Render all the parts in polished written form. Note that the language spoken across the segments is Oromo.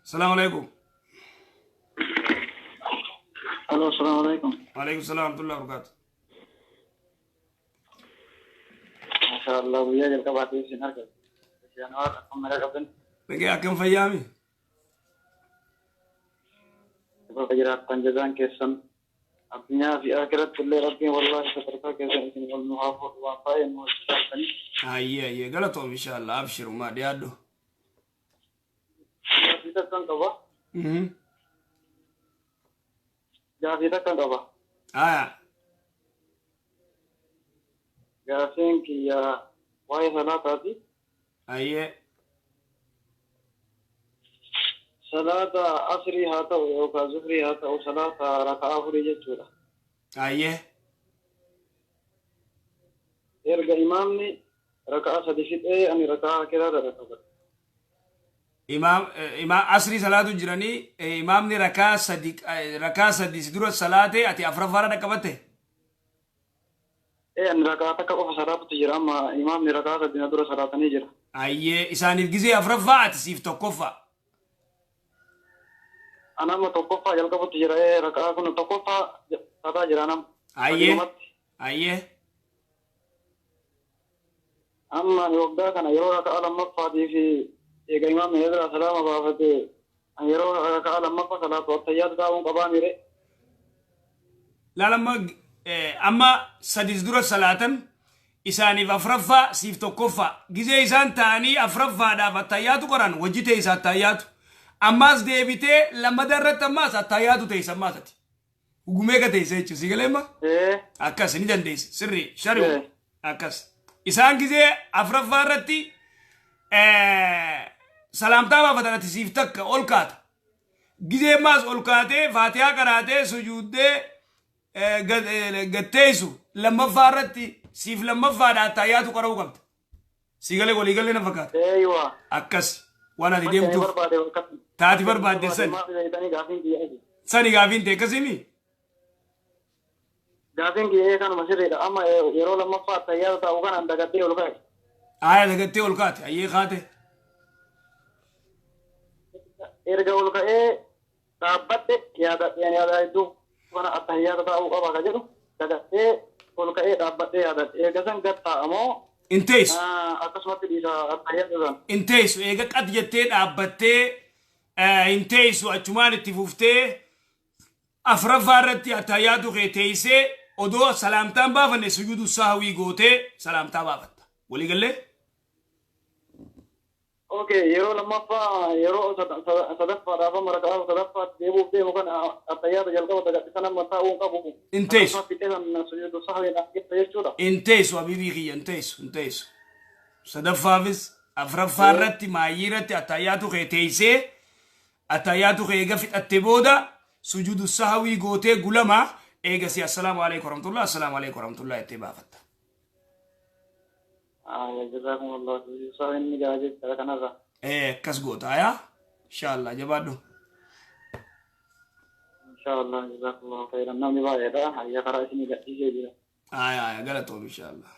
Asalaamu alaikum. Alo, asalaamu alaikum. Waalaikum salaam warahmatullahi wabarakatuh. Masha Allah, guyyaa jalqabaatiif isin argate. Januar akkam nagaa qabdan? Nagee akkam fayyaami? Bakka jiraattan jazaan keessan addunyaa fi akhiratti illee Rabbiin wallahi sadarkaa keessan isin ol nu haa fuudhu, waan baay'ee nu hojjechaatanii. Ayyee ayyee, galatoom inshallah, abshirumaa dhiyaadhu. Gaafii takkan qaba. Gaafii takkan qaba. Aya. Gaafiin kiyya waa'ee salaataati. Ayyee. Salaata asrii haa ta'u yookaan zuhrii haa ta'u, salaata raka'a 4 jechuudha. Ayyee. Erga imaamni raka'a 3 fixee ani raka'a akiraarra dhaqqabadha. Imaam asrii salaatu jiranii, imaamni rakaa 3 si dura salaate, ati afuraffaarra dhaqqabatte? Ee, ani raka'a takka qofa salaatutu jira, amma imaamni raka'a 3 na dura salaatanii jira. Ayyee, isaaniif gizee afuraffaa, ati siif tokkoffaa. Ana amma tokkoffaa jalqabutti jira, ee, raka'a kun tokkoffaa salaataa jira nama. Ayyee. Dhumatti. Ayyee. Amma ani waggaa kana yeroo raka'a lammaffaatii fi eega imaamni na biraa salaama baafate, ani yeroo raka'a lammaffaa salaatu attayyaatu taa'uun qabaa mire. Laal, amma amma sadis dura salaatan, isaaniif afuraffaa, siif tokkoffaa. Gizee isaan ta'anii afuraffaadhaaf attayyaatu qoran, wajji teessa attayyaatu. Ammaas deebitee lammada irratti ammaas attayyaatu teessa, ammaas ati. Hugumee ka teessa jechuudha. Si galee amma? Ee. Akkas ni dandeessa. Sirrii shari'u. Ee. Akkas. Isaan gizee afuraffaa irratti salaamtaa baafatan, ati siif takka ol kaata. Gizee maas ol kaatee faatihaa qaraatee sujuuddee gatteessu, lammaffaa irratti siif lammaffaadha attayyaatu qara'uu qabda. Si galee? Walii galee na fakkaata. Eeywa. Akkas waan ati Bakka ani deemtuuf barbaade bakka. Taati barbaadde sani. Maaf beektanii gaafiin kiyya ati. Sani gaafiin ta'e akkasimi. Gaafiin kiyya kanuma sirriidha. Amma yeroo lammaffaa attayyaatu taa'u kanaan dagadhee ol ka'e. Aya, dagattee ol kaate, ayyee, kaate. Erga ol ka'ee dhaabbadhe yaada yaada hedduu kana attayyaata taa'uu qaba ka jedhu dagadhee ol ka'ee dhaabbadhee yaadadhe. Erga san gad taa'amoo In teessu. akkasumatti dhiisa attayyaata san? In teessu, eega qad jettee dhaabbattee hin teessu, achumaan itti fuftee afuraffaa irratti attayyaatu kee teessee odoo salaamtaan baafanne sujuudu sahwii gootee salaamtaa baafatta. Walii gallee? Okay, yeroo lammaffaa, yeroo sadaffaadhaaf amma raka'a sadaffaatti deebi'uuf deemu kana attayyaata jalqaba dagadhe sana amma taa'uu hin qabu. In teessu. Akkasuma fixee san sujuudu sahwiidhaan geessa jechuudha. In teessu, habiibii kiyya, in teessu, in teessu. Sadaffaafis afuraffaa irratti maayyii irratti attayyaatu kee teessee attayyaatu kee eega fixatte booda sujuudu sahwii gootee gulama eegasi assalaamu alaikum warahmatullah, assalaamu alaikum warahmatullah jettee baafatta. Jazakumullah, sujuudu sahwiin ni gaha jechuudha kanarra. Ee, akkas goota ayaa, inshallah, jabaadhu. Inshallah, jazakumullah khairan, namni baay'eedha hayya karaa isinii gadhiisee jira. Aya aya, galatoom inshallah.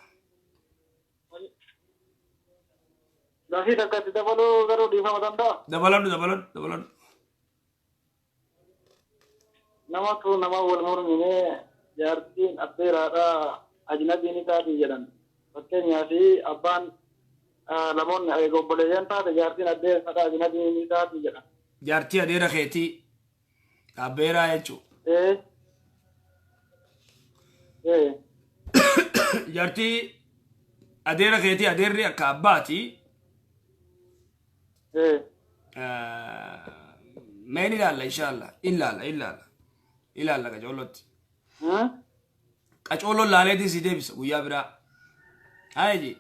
Gaafii takka itti dabaluu garuu dhiifama danda'a? Dabaladhu, dabaladhu, dabaladhu. Namatu nama wal mormine, jaartiin abbeeraadha ajnabii ni taati jedhan. Fakkeenyaaf abbaan lamoonni eega obboleeyyan taate jaartiin abbeeraadha ajnabii ni taati jedhan. Jaartii adeera keetii abbeeraa jechuu? Ee. Ee. Jaartii adeera keetii, adeerri akka abbaati. Ee. Mee ni ilaalla inshallah, ilaalla, ilaalla, ilaalla qacoolotti. Qacoolon laaleetiin si deebisa guyyaa biraa. Hayi.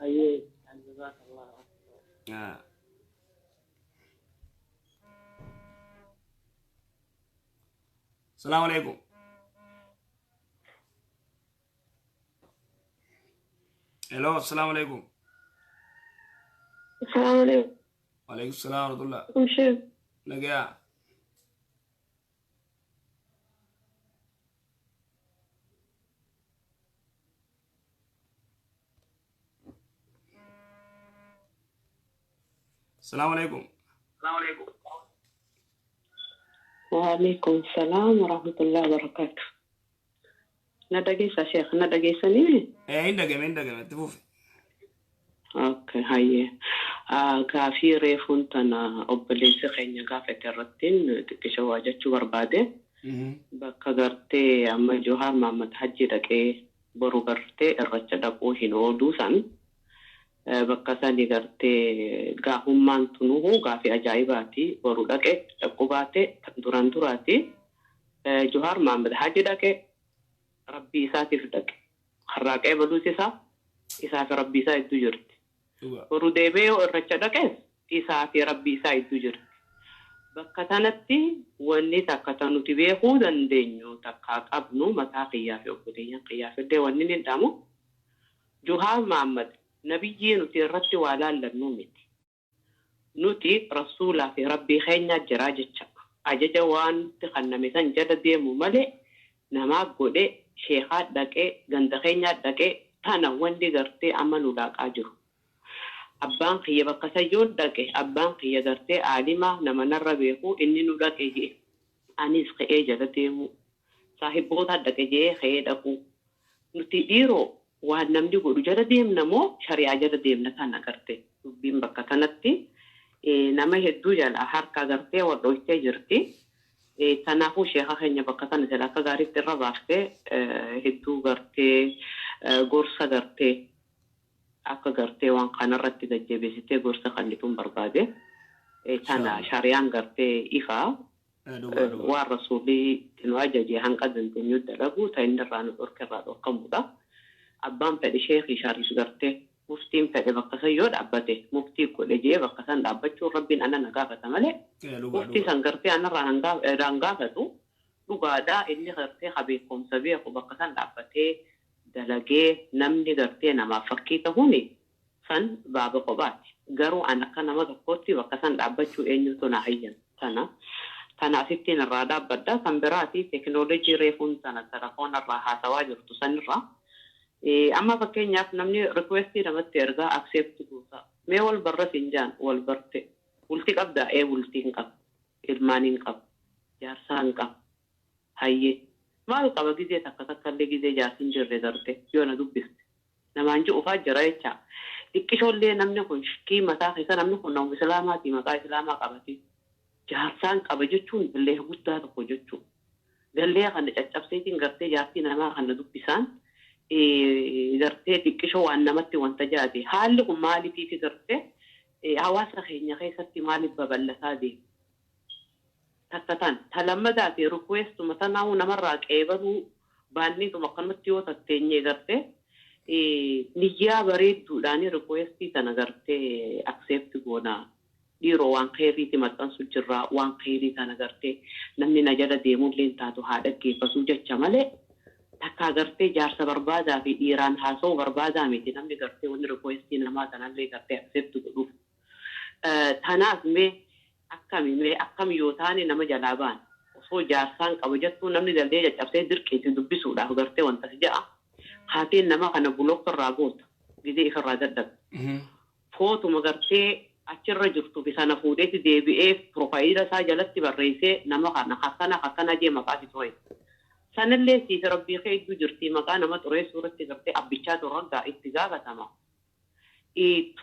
Ayyee. Jazakallah. Salaamu alaikum. Hello, assalamu alaikum. السلام عليكم. Waalaikum salaam wa rahmatullah. شيخ. Nagayaa. Salaamu alaikum. Salaamu alaikum. وعليكم السلام ورحمة الله وبركاته. ندقيسة شيخ ندقيسة. Ee, hin dhagame, hin dhagame, itti fufi. Okay, hayyee. Gaafii reefuun tana obboleessi keenya gaafate irrattiin xiqqisha waa jechuu barbaade. Bakka gartee amma Johaar Mahammad Hajji dhaqee boru gartee irracha dhaquu hin ooluu san bakka sani gartee gaafummaan tunuhu gaafii ajaa'ibaati, boru dhaqe dhaquu baate duraan duraati. Johaar Mahammad Hajji dhaqe rabbii isaatiif dhaqe. Harraaqee baluus isaa isaa fi rabbii isaa hedduu jirti. Boru deebi'ee yoo irracha dhaqes isaa fi rabbii isaa hedduu jirti. Bakka tanatti wanni takka tan nuti beekuu dandeenyu takkaa qabnu mataa kiyyaa fi obboleeyyan kiyyaa fi illee wanni ni dhamu. Johaar Mahammad nabiyyii nuti irratti waa laallannu miti. Nuti rasuulaa fi rabbii keenya jira jecha. Ajaja waan kanname san jala deemu malee namaa godhe sheekaa dhaqee ganda keenyaa dhaqee tana wanni gartee amma nu laaqaa jiru. Abbaan kiyya bakka sayyoon dhaqe, abbaan kiyya gartee aalimaa nama narra beeku inni nu dhaqe jee anis ka'ee jala deemu, saahibboota dhaqe jee ka'ee dhaqu. Nuti dhiiroo waan namni godhu jala deemna moo shari'aa jala deemna? Tana garte dubbiin bakka kanatti nama hedduu jala harka gartee wal dhoystee jirti. Kanaafuu sheeka keenya bakka kana sila akka gaariitti irra baaftee hedduu gartee gorsa gartee akka gartee waan kanarratti gajjabeessitee gorsa kennituun barbaade. Tana shari'aan gartee ifaa waan rasuulii nu ajaje hanqa dandeenyu dalagu ta'e inni irraa nu dhorke irraa dhorkamudha. Abbaan fedhe sheekii shariif gartee muftiin fedhe bakka san yoo dhaabbate muftii godhe jee bakka san dhaabbachuun rabbiin ana na gaafata malee muftii san gartee anarraa hin gaafatu. Dhugaadhaa inni gartee habeekumsa beeku bakka san dhaabbatee dalagee namni gartee namaaf fakkii ta'uuni san baaba kophaati. Garuu an akka nama tokkootti bakka san dhaabbachuu eenyutu na hayyan tana. Tana asittiin irraa dhaabbadha. Kan biraati teekinooloojii reefuun tana telefoona irraa haasawaa jirtu sanirraa. Amma fakkeenyaaf namni requestii namatti ergaa accept goota. Mee wal barra siin jaan wal barte. Bultii qabdaa? Ee, bultii hin qabu. Ilmaan hin qabu. Jaarsaa hin qabu. Hayyee. Maal qaba gizee takka takka illee gizee jaarsi hin jirre garte yoo na dubbiste. Namaan ji'u faa jira jecha. Xiqqishoollee namni kun shakkii mataa keessa namni kun nama islaamaati maqaa islaamaa qabate. Jaarsaan qaba jechuun gallee guddaa tokko jechuudha. Gallee kana caccabseetiin gartee jaartii namaa kana dubbisaan gartee xiqqishoo waan namatti wanta jaate. Haalli kun maaliitiif gartee hawaasa keenya keessatti maaliif babal'ataa deema? Takka tan ta lammadaati requestuma tanaa'uu namarraa qeebaluu baanniituma akkanumatti yoo tatteenyee gartee niyyaa bareedduudhaan requestii tana gartee accept goonaa. Dhiiroo waan kheyriiti maxxansu jirraa, waan kheyrii tana gartee namni na jala deemullee taatu haa dhaggeeffatu jecha malee takkaa gartee jaarsa barbaadaa fi dhiiraan haasa'uu barbaadaa miti namni gartee wanni requestii namaa tanallee gartee accept godhuuf. Tanaaf mee akkami, mee akkam yoo taane nama jalaa baan osoo jaarsaan qabu jettuu namni daldee caccabsee dirqiitti dubbisuudhaaf gartee wanta si ja'a. Haateen nama kana block irraa goota gizee ifirraa dadhabde. Footuma gartee achirra jirtu fi sana fuudheeti deebi'ee profile isaa jalatti barreessee nama kana akkana akkana jee maqaa si xureessa. Sanallee siif rabbii kee hedduu jirti maqaa nama xureessuu irratti gartee abbichaa turraggaa itti gaafatama.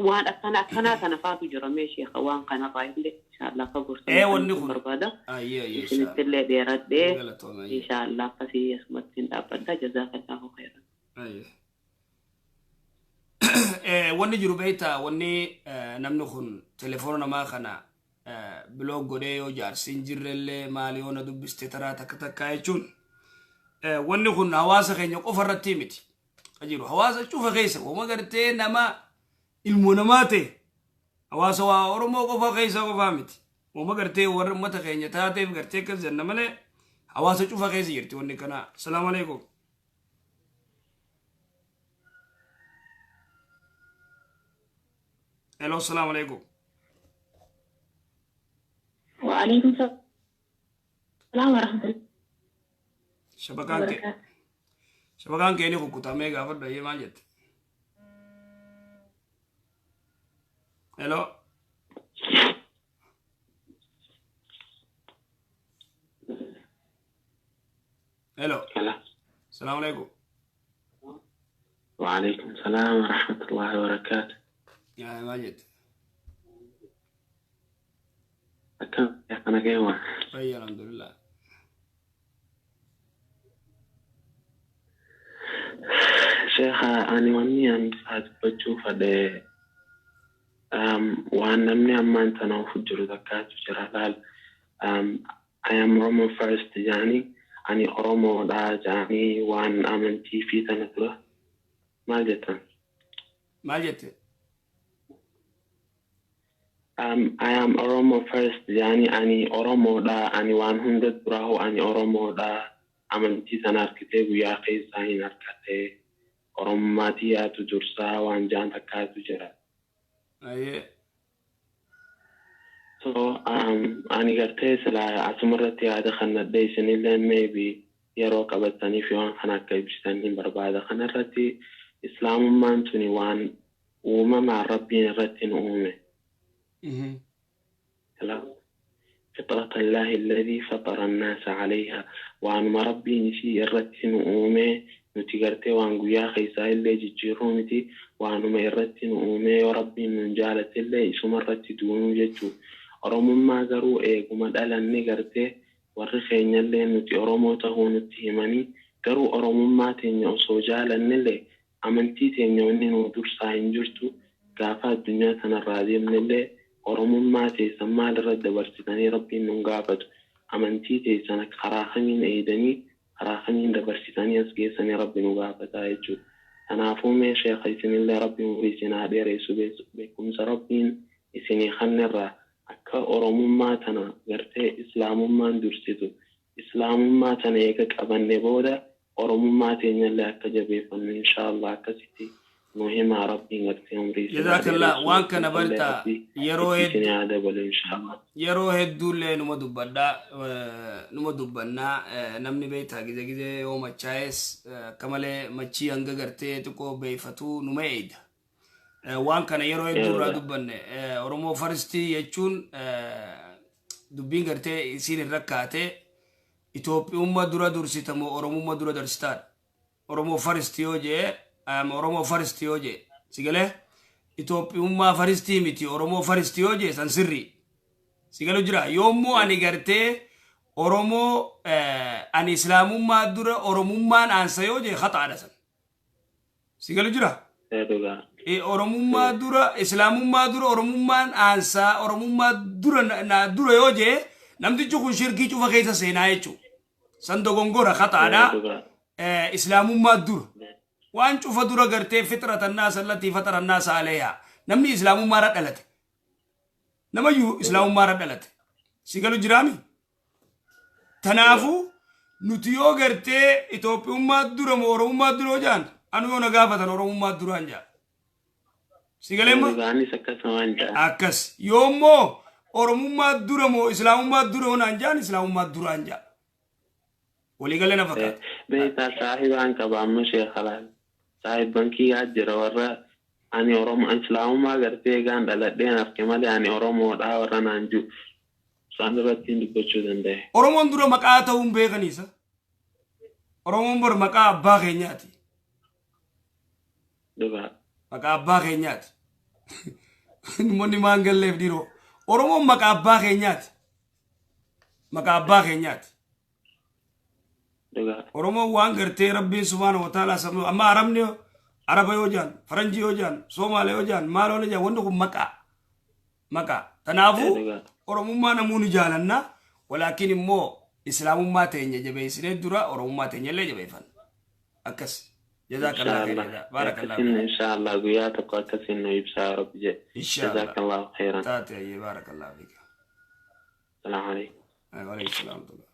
Waan akkana akkanaa kana faatu jira mee sheeka waan kanarraa illee inshaallah akka gorsa Wanni kun barbaada. Ayyee, ayyee. Isinitti illee dheeradhee Galatooma, ayyee. inshaallah akkasii asumatti hin dhaabbadha. Jazaakallahu khairan. Ayyee. Wanni jiru beektaa, wanni namni kun telefoona namaa kana block godhee yoo jaarsi hin jirrellee maali yoo na dubbiste taraa takka takkaa jechuun wanni kun hawaasa keenya qofa irratti miti. Jiru hawaasa cufa keessa wama gartee nama ilmoo namaa ta'e hawaasa waa Oromoo qofa keessa qofaa miti. Wama gartee warra uummata keenya taateef gartee akkas jenna malee hawaasa cufa keessa jirti wanni kana. Salaamu alaikum. Hello, salaamu alaikum. وعليكم السلام ورحمة الله Shabakaan kee وبركاته. Shabakaan kee ni kukkutamee gaafadhu, ayyee, maal jette? Hello. Hello. Hello. Salaamu alaikum. وعليكم السلام ورحمة الله وبركاته. Yaa maal jette? Akkam kana keewwa. Fayya, alhamdulillah. Sheekha, ani wanni ani isaa dubbachuu fedhe waan namni ammaan tana ofu jiru takkaatu jira laal. I am Oromo first jedhanii, ani Oromoodha jedhanii, waan amantii fi tana dura maal jettan? Maal jette? I am Oromo first jedhanii, ani Oromoodha, ani waan hunda duraahu ani Oromoodha, amantii sana harkitee guyyaa keessaa hin harkatee, Oromummaa yaatu dursaa waan jaan takkaatu jira. Ayyee. So ani gartee sila asumarratti yaada kannadhe, isinillee maybe yeroo qabatanii fi waan kana akka ibsitan hin barbaada. Kanarratti islaamummaan tuni waan uumamaan Rabbiin irratti nu uume. Hello? فطرة الله الذي فطر الناس عليها, waanuma Rabbiin isii irratti nu uume. Nuti gartee waan guyyaa keessaa illee jijjiirruu miti, waanuma irratti nu uume. Yoo Rabbiin nun jaalate isuma irratti duunuu jechuu. Oromummaa garuu eeguma dhalanne gartee warri keenyallee nuti Oromoo tahuu nutti himanii, garuu Oromummaa teenya osoo jaalannellee amantii teenya wanni nu dursaa hin jirtu. Gaafa addunyaa tanarraa deemnellee Oromummaa teessan maalirra dabarsitanii Rabbiin nun gaafatu. Amantii teessan karaa kamiin eeydanii, karaa kamiin dabarsitanii as geessanii Rabbi nu gaafataa jechuudha. Kanaafuu mee sheekha, isinillee Rabbi umurii isin haa dheeressu, beekumsa Rabbiin isinii kannerraa akka Oromummaa tana gartee islaamummaan dursitu, islaamummaa tana eega qabanne booda Oromummaa teenyallee akka jabeeffannu inshaallah akkasitti nu himaa. Rabbiin gartee umurii isin haa Jazaakallah. dheeressu, Waan kana beekumsallee barta Rabbi yeroo itti isinii hedduu haa dabalu inshaallah. Yeroo hedduullee numa dubbadhaa, numa dubbannaa. Namni beektaa gize gize yoo machaa'es akka malee machii hanga gartee xiqqoo beeyfatuu numa eeyda. Waan kana yeroo hedduu irraa dubbanne. Oromoo first jechuun dubbiin gartee isiin irra kaatee Itoophiyummaa dura dursitamoo Oromummaa dura dursitaadha. Oromoo first yoo jee, Oromoo first yoo jee, sigalee Itoophiyummaa first miti, Oromoo first yoo jee san sirrii. Sigalu jira. Yoommoo ani gartee Oromoo, ani islaamummaa dura Oromummaan aansa yoo jee, khataadha san. Sigalu jira. Dhugaa. Oromummaa dura, islaamummaa dura Oromummaan aansaa, Oromummaa dura na dura yoo jee, namtichi kun shirkii cufa keessa seenaa jechuudha. San dogongora, khataadha. Dhugaa. Islaamummaa dura. Waan cufa dura gartee فطرة الناس التي فطر الناس عليها. Namni islaamummaarra dhalate. Namayyuu islaamummaarra dhalate. Si galu jiraami? Tanaafuu nuti yoo gartee Itoophiyummaa dura moo Oromummaa dura yoo jedhan, anu yoo na gaafatan Oromummaa duraan jedha. Si galee ma? Dhugaanis akkasumaan jedha. Akkas. Yoommoo Oromummaa dura moo Islaamummaa dura yoo naan jedhan, Islaamummaa duraan jedha. Waliigalee na fakkaata. Beektaa, saahibaan qaba amma sheekhalaan. Saahibban kiyyaa jira warra ani Oromoo islaamummaa gartee egaan dhaladheen arge malee ani Oromoodha warra naan jiru. Isaan irratti hin dubbachuu danda'e. Oromoon dura maqaa ta'uu hin beekaniisa. Oromoon bor maqaa abbaa keenyaati. Dhugaa. Maqaa abbaa keenyaati. Namoonni maan galleef dhiiroo. Oromoon maqaa abbaa keenyaati. Maqaa abbaa keenyaati. Dhugaa. Oromoon waan gartee Rabbiin سبحانه وتعالى sabni amma Arabni, Araba yoo jaan, Faranjii yoo jaan, Soomaalee yoo jaan, maal yoo jaan, wanni kun maqaa. Maqaa. Kanaafuu Dhugaa. Oromummaa namuu ni jaalanna. Walaakin immoo islaamummaa teenya jabeessinee dura Oromummaa teenya illee jabeeffanna. Akkas. جزاك الله خير. Inshaallah. بارك الله Akkasin فيك. inshaallah guyyaa tokko akkasin nu ibsaa Rabbi jedhe. إن شاء الله. جزاك الله خيرا. Taate ayyee, بارك الله فيك. السلام عليكم. وعليكم السلام ورحمة الله.